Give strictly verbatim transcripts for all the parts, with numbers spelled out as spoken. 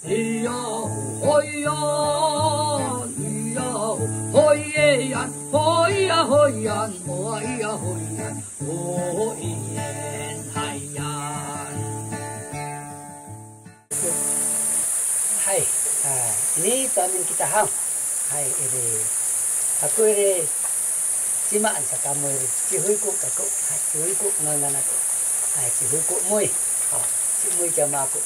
Iya hoyan, iya hoyan, hoya hoyan, hoya hoyan, hoyen hayan. Hay, ah, ini pamin kita haw. Hay, iri. Aku iri, cimaan sa kamu iri. Ci Huyku kaku. Hay, ci Huyku ngangan aku. Hay, ci Huyku Muy. Haw, ci Muy cama aku.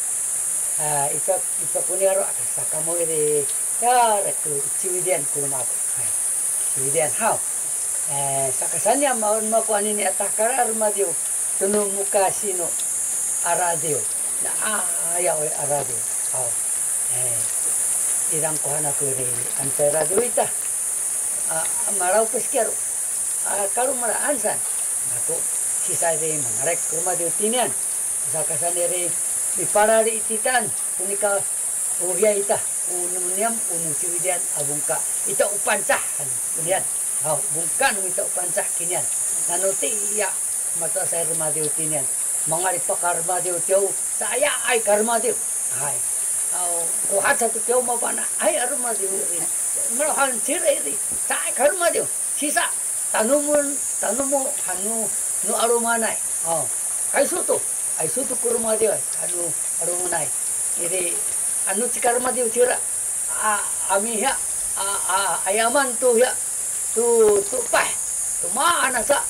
Ah, ica, ica ku niyaro' aka sakamu iri, ya, reku ciwidian ku maku. Hay, ciwidian haw. Eh, saka sani a maun maku anini a takara a rumadiw, tunu muka sinu a radiw. Na, a, ya, oy, a radiw. Haw. Eh, irang kuhana ku iri, antai radiw ita. A, malaw peskiaru. A, kalu malaan san. Aku, sisa iri mangalek ku rumadiw tinian. Saka sani iri, mipalali ititan, punika, uhiya ita, unu niyam, unu ciwidian, a bungka, ita u Pangcah, kinian. Haw, bungka nu ita u Pangcah, kinian. Nanu tiya, mato'asay rumadiw tinian. Mangalipaka rumadiw tiyaw, caayay ka rumadiw. Hay. Aw, kuhat satu tiyaw mapana, ay, a rumadiw. Malahan ciri iri, caay ka rumadiw. Sisa, tanumun, tanumu, hanu, nu alumanay. O, kaysu tu, kaysu tu ku rumadiw, hanu, alumanay. Iri, anu ci ka rumadiw cira, a, ami hiya, a, a, ayaman tu hiya, tu, tu pah, tu maana sa,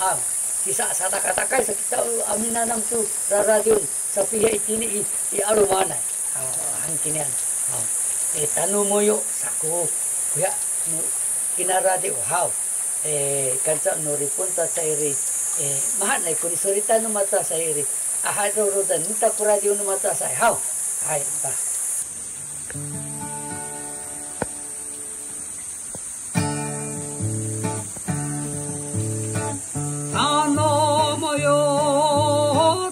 a, sisa satakataka sakita, ami nanam tu, raradiw, sapiya itini i, i alumanay. A, hangkinian, a, e, tanumu yu, saku, kuya, nu, kinaradiw haw. E, kanca nu ripun ta sayri, e, mahanay ku nisurita nu mata sayri. Aha rurudan, nita ku radiw nu mata say haw. Hay, ba. Tanomo yo,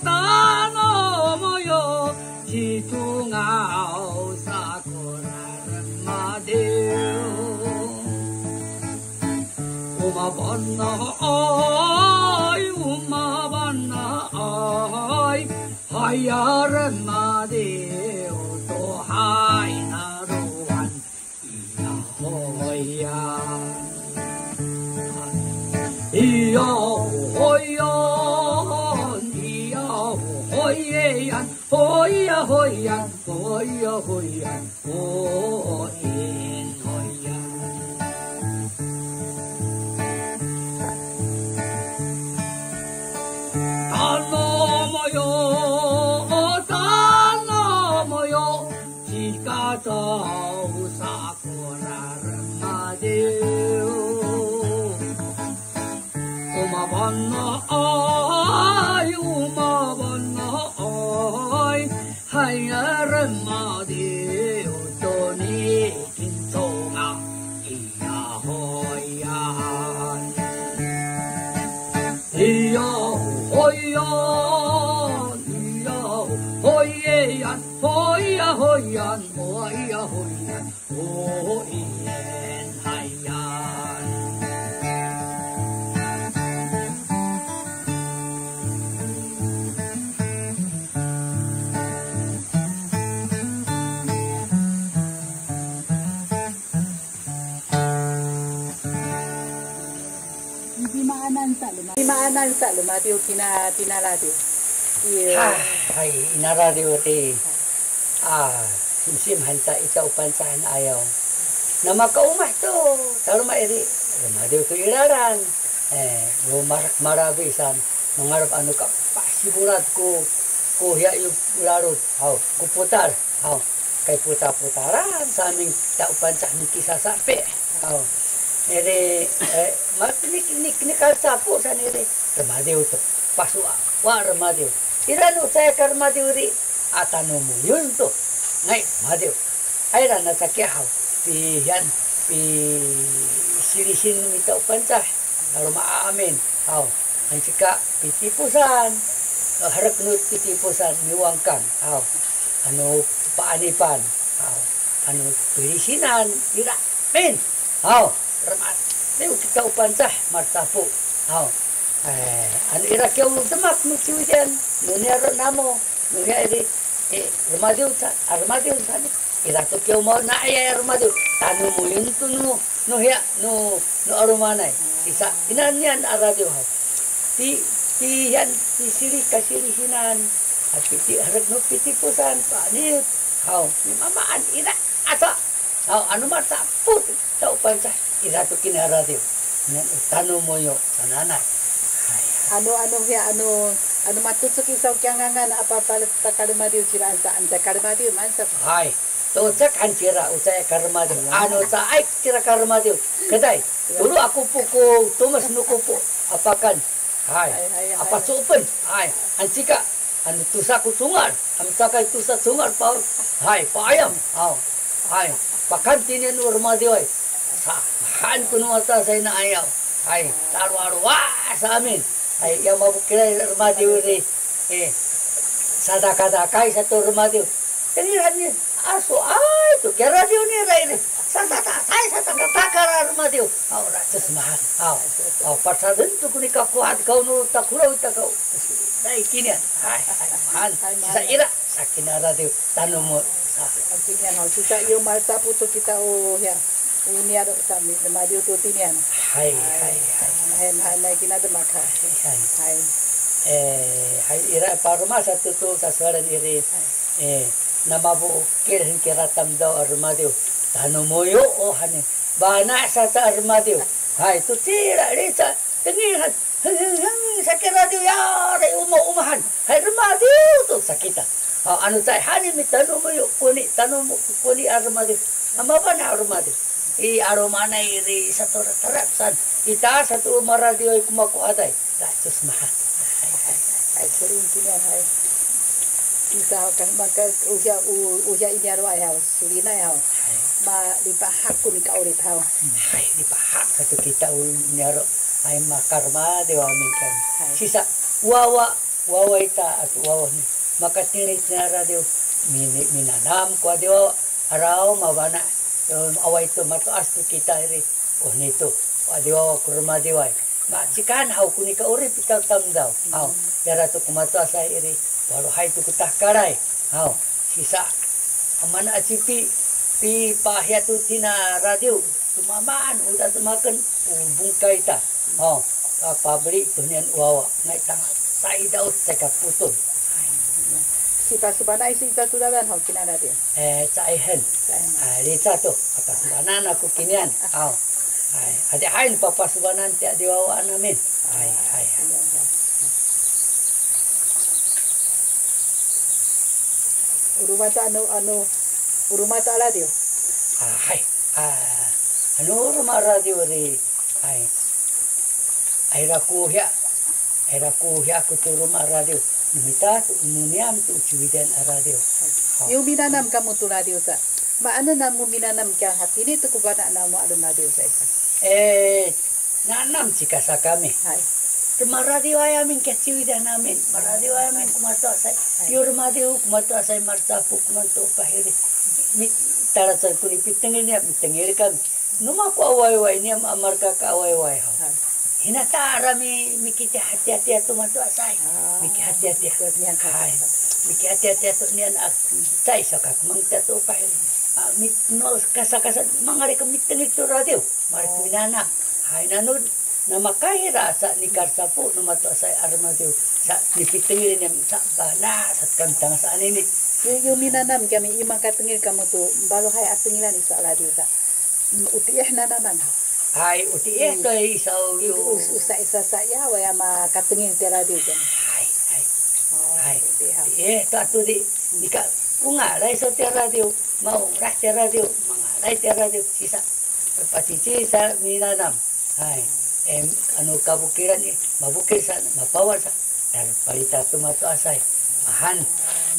tanomo yo, citungaw sa ko raremadiw. Umabanaay, umabanaay, hay a remadiw to hay naruan. Iya hoyan, iya hoyan, iya hoyan, hoya hoyan, hoya hoyan, hoyin hoyan. Tanomo yo, tanomo yo, cikacaw sa ko raremadiw. Umabanaay, umabanaay, hay a remadiw to ni kincunga, iya hoyan. Iya hoyan, iya hoyan, hoya hoyan, hoya hoyan, hoyin hayan. Pimaanan sa luma-, pimaanan sa lumadiw kina tina radiw. Iya. Hay, ina radiw ti. A, simsim han ta ita u Pangcah a ayaw. Na makaumah to, taluma iri, lumadiw to i lalan. E, lu marak marabi san, mangalap anu ka pasibulat ku, ku hiya yu lalut, haw, ku putal. Haw, kay puta-putaran sa amin ta u Pangcah mikisasapi. Haw. Iri, e, ma-, ni, ni, ni kalcapu sa niri. Remadiw to. Pasu a, wa remadiw. Ira nu caya ka remadiw ri. Ata nu muyun to. Ngay, remadiw. Ay ra na caki haw. Pihiyan, pisilisin mita u Pangcah. Lalu ma amin. Haw. Ancika pitipusan, e, herek nu pitipusan miwangkang, haw, anu paanipan, haw, anu pilisinan, ira, min, haw, remat, niu kita u Pangcah, martapu, haw, e, anu ira kiyaw demak nu ciwidian, nu niyaro' namo, nu hiya iri, Armadiw ca, armadiw ca ni. Ira tu kiyo mau na aya armadiw. Tanu muyun tu nu, nu hiya, nu, nu arumanay. Isa, ina niyan aradiw haw. Ti, ti hiyan, ti silih kasilihinan. Ti, ti harek nu pitipusan, panit. Haw, ni mamaan ina asa. Haw, anu marsa put. Tau pansa ira tu kini aradiw. Niyan tanu muyu sananay. Hay. Anu, anu, hiya, anu, anu matucuk isaw kiyangangan apa palet takalmadiw ciraan saan takalmadiw mansa. Hay. Tucek han cira ucay karmadiw. Anu caay cira karmadiw. Keday. Tulu aku puku tumes nuku pu apakan. Hay. Hay, hay, apa hay. Supen. Hay. Ancika. Anu tusa ku cungal. Anu cakay tusa cungal pa. Hay. Pa ayam. Haw. Hay. Pakan tinian urmadiw ay. Sa han kunu mata sa ina ayaw. Hay. Talu alu wa sa amin. Hay. Ya mabukilay urmadiw ri. Eh. Sadakadakay satu urmadiw. Ini hani asu ay tu kira diw ni ray ni. Sa sa sa sa sa sa sa kara madiw. Aw racus mahan. Aw. Aw pasadun tu kuni kakuat kau nu takulaw takau. Dai kinian. Ay ay mahan. Sa ira sa kina radiw tanumu. Sa. Kinian haw sisa iyo malsapu tu kita o ya. Unia do sami madiw tu tinian. Hay hay hay. Hay hay hay kina de maka. Hay. Hay. Eh hay ira paruma satu tu sasuaran iri. Hay. Eh, namabu kir hin kira tamdaw armadiw. Tanu muyu o hani. Bana saca armadiw. Hay, tu cira lica. Tengil han. Heng, heng, heng, sakiradiw ya, ri uma-umahan. Hay armadiw tu sakita. Ha, anu cay hani mi tanu muyu kuni, tanu mu-, kuni armadiw. Ama bana armadiw. I arumanay ri satu terap san. Ita satu maradiw ay kumakuhaday. Racus maha. Hay, hay, hay. Hay, suling kinian, hay. Kita haw kan maka uya, u-, uya ini aru ay haw, sulinay haw. Hay. Ma, lipahak ku ni kaulip haw. Hay, lipahak satu kita u-, ini aru. Hay, makar ma dewa mingkan. Hay. Sisa, wawa, wawa ita atu wawa ni. Maka tini tinara dew, mini, minanam ku dewa, araw mabana. Em, away tu matoas tu kita iri. Oh, nitu. Wa dewa, wa kurma dewa. Macikan haw kuni kaurip ita tamdaw. Haw, yara tu kumatuasay iri. Waluhay tu kutahkalay. Haw, sisa. Aman acipi, pipahiya tu tina radiw. Tumamaan, uda tumaken, ubungkay ta. Haw, kapabeli tu niyan wawa. Ngay tanga, saidaw, ceka putun. Sipasubanay sita sudadan haw kina radiw. Eh, caihen. Caihen. Ah, lica tu. Kapasubanan aku kinian. Haw. Hay, adihay nu papasubanan ti adiwawa namin. Hay, hay, hay. Urumata anu, anu, urumata radiw. Ah, hay. Ah, anu uruma radiw ri. Hay. Ay raku hiya. Ay raku hiya aku tu uruma radiw. Mita tu, nuniyam tu ciwidan a radiw. Hay. Haw. Yu minanam kamu tu radiw sa. Maana namu minanam kiya hatini tu kubana namu a radiw sa isa. Eh, nanam cikasa kami. Hay. Maradiw ay amin kiya ciwidan amin. Maradiw ay amin kumatuasay. Hay. Yu radiw kumatuasay marcapu kumanto pahiri. Mi, talacan kuni pitengil niya, mitengil kami. Numa ku awayway niya, amarka ka awayway haw. Hay. Hinata ara mi, mikiti hati-hati atu matuasay. Ah, mikiti hati-hati. Hay. Mikiti hati-hati atu niyan a, cay saka kumang tatu pahiri. Ah, mi, no, kasa-kasa, mangalika mitengil tu radiw. Mari ku minanam. Hay nanu, namakay ra sa ni karcapu, nu matuasay a radiw. Sa ni pitengil niya, sa bana, sa kami tanga sa anini. Yu, yu minanam kami, i makatengil kamu tu, balu hay a tengilan isu a radiw sa. Mm, utiih nanaman ha. Hay, utiih to isaw yu. Us-, usa isa sa ya, waya makatengil ti radiw ken. Hay, hay. Oh, hay. Utiih ha. Utiih to atu di, nika, ungalay sa ti radiw, maulah ti radiw, mangalay ti radiw, sisa. Pacici sa minanam. Hay. Em, anu kabukilan i, mabukil sa, mapawan sa. Tar palita tu matuasay. Mahan.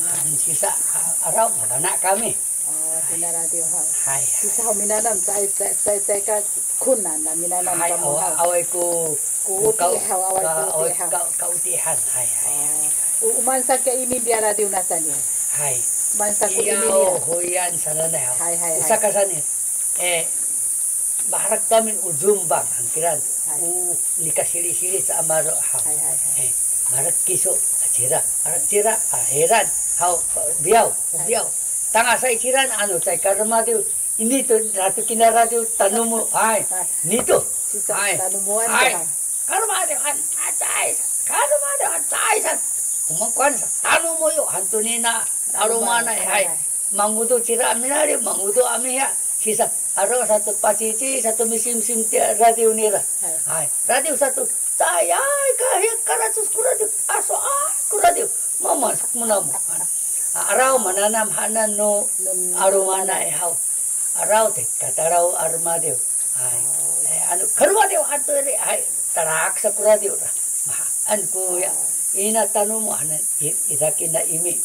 Mahan sisa, a-, araw, mabana kami. Oh, tina radiw haw. Hay. Sisa haw minanam, cay, cay, cay, cay ka kunan na minanam kamu haw. Away ku, ku uti haw, away ku uti haw. Ka, ka utihan, hay, hay. Oh. U-, umansa ka imin biya radiw nasan ya. Hay. Umansa ku imin ya. Huyan sananay haw. Hay, hay, hay. Usa ka sani. Eh, Maharek tamin u jumbang hangkiran. Hay. U nikasili-sili sa amaro ha. Hay, hay, hay. Eh, maharek kiso acira, maharek cira ahiran. Haw, biyaw, biyaw. Tangasa i cira anu caay ka remadiw, ini to, natu kina radiw tanumu, ay, ini to. Sisa, ay, tanumuan ay. Ka remadiw, an, acay, ka remadiw, acay, san. Kumangkuan sa, tanumu yo, hantu nina, tanumu na, ay. Mangudu cira minaliw, mangudu amiya, sisa, aro satu pacici, satu misimsim ti radiw nira. Ay, radiw satu, cayay, kahiya karacus ku radiw, aso a ku radiw, mamasuk munamu. A, araw mananam hanan nu arumanay haw. Araw ti katalaw arumadiw. Ay, e, anu, karumadiw hantu ri, ay, talak sa ku radiw ra. Mahaan ku ya, ina tanumu hanan, i, ira kina imi.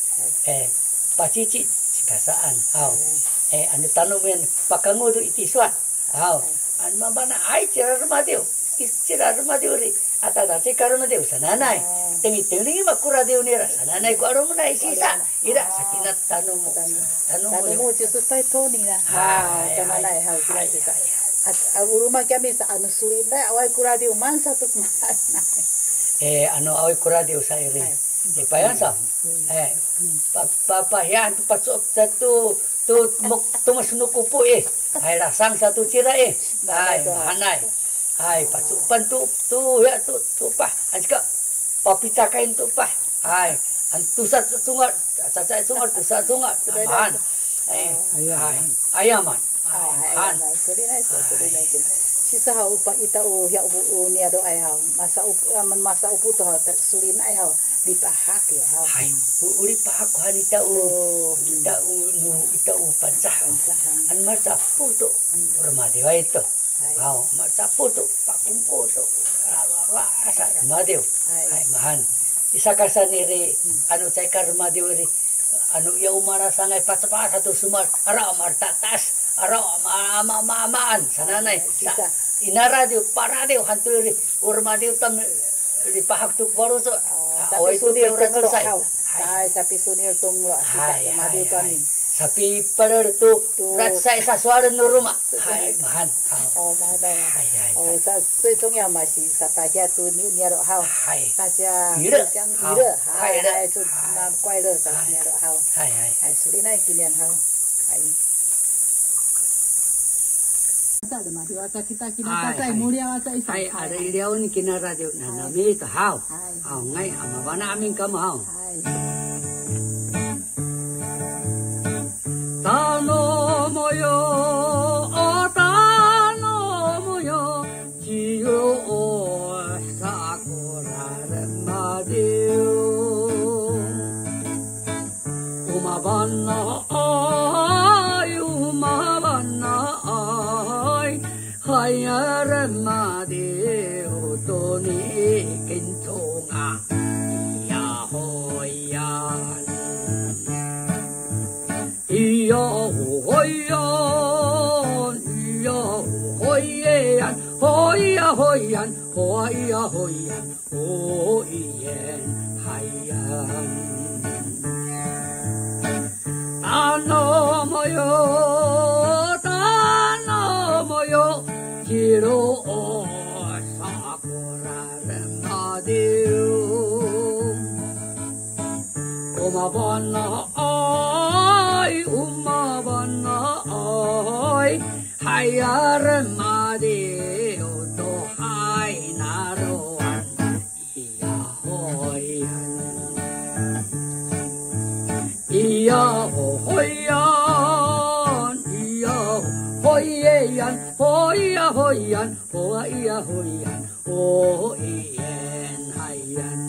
E, pacici, cikasaan. Haw. E, anu tanumu yan, pakangudu i tisuan. Haw. Anu mabana, ay, cira remadiw. I, cira remadiw ri. Atata cika remadiw, sananay. Tengi-tengi ma ku radiw nira, sananay ku arumanay sisa. Ira, sakina tanumu. Tanumu. Tanumu, cisu tay toni na. Hay, sananay, hay, haw, sila hay, sisa. Hay, hay. At, a, uruma kami sa anu sulinay, away ku radiw, man satuk man. E, anu away ku radiw sa iri. Hay. E, payan sa. E, pa, pa, pa, yan, tu, pa, tu, tu, tu, muk, tu, mas, nu, kupu, e. Hay, lasang satu cira, e. Hay, mahanay. Hay, pasupan tu, tu, ya, tu, tu, pah. Anjika, papicakain tu, pah. Hay, antusa sungat, caca sungat, tusa sungat. Mahan. Hay, ayaman. Ayaman. Hay, mahan. Sulinay, sulinay. Sisa haw pa ita u, ya, u, u, niya do ay haw. Masa upu, aman masa upu to haw, sulinay haw. Lipahak ya haw. Hay, u, u lipahak han ita u. Ita u, nu, ita u pancah. Pancah, ha. An masa upu to. Remadiw ay to. Hay. Haw, macapu to, pakungko to, lalala, sa remadiw. Hay. Hay, mahan. Isakasan iri, anu caay ka remadiw iri, anu ya umalasangay pacapas satu sumal, ara umar tatas, ara ama, ama, ama, amaan, sananay. Hay, sa, sisa. Ina radiw, paradiw, hantu iri, urmadiw tam, lipahak tu baru to. O, a, sapisunil tunglo haw. Hay, sapisunil tunglo, sisa, hay, madiw hay, to hay. Amin. Sapipalal tu, tu. Ratsay sasual nu ruma. Hay, mahan. Haw. O, mahan. Hay, hay, o, hay. Sa, 最重要嘛是 sapahiya tu ni, niyaro' haw. Hay. 大家互相 ira. Haw. Hay, ira. Hay, hay, 祝，hay. 那快乐 sa niyaro' haw. Hay, hay. Hay, sulinay kinian haw. Hay. Sa, da madiw sa kita, kita, hay, sa, hay. Muliyaw sa, isa. Hay, hay, ada iliyaw ni kina radiw. Nanami to haw. Hay. Haw, ngay, a, mabana amin kamo haw. Hay. Tanomoyo, o tanomoyo, ciyo o sakura remadiw. Umabanay, umabanay, hay remadiw toni kintunga. Iyahoyan. Iyahoyan, iyahoyan, hoyahoyan, hoyahoyan, hoyen hayan. Tanomoyo, tanomoyo, ciro o sakura remadiw. Umabanay, umabanay, hay remadiw to hay naroan. Iyahoyan. Iyahoyan, iyahoyan, hoyahoyan, hoyahoyan, hoyen hayan.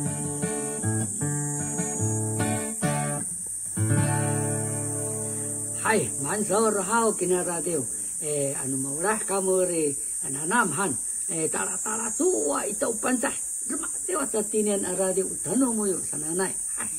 Hay, mansor haw kina radiw. E, anu maulah kamo ri, nanam han. E, tala, tala, cuwa ita u Pangcah. Remadiw aca tinian a radiw, tanomoyo sananay. Hay.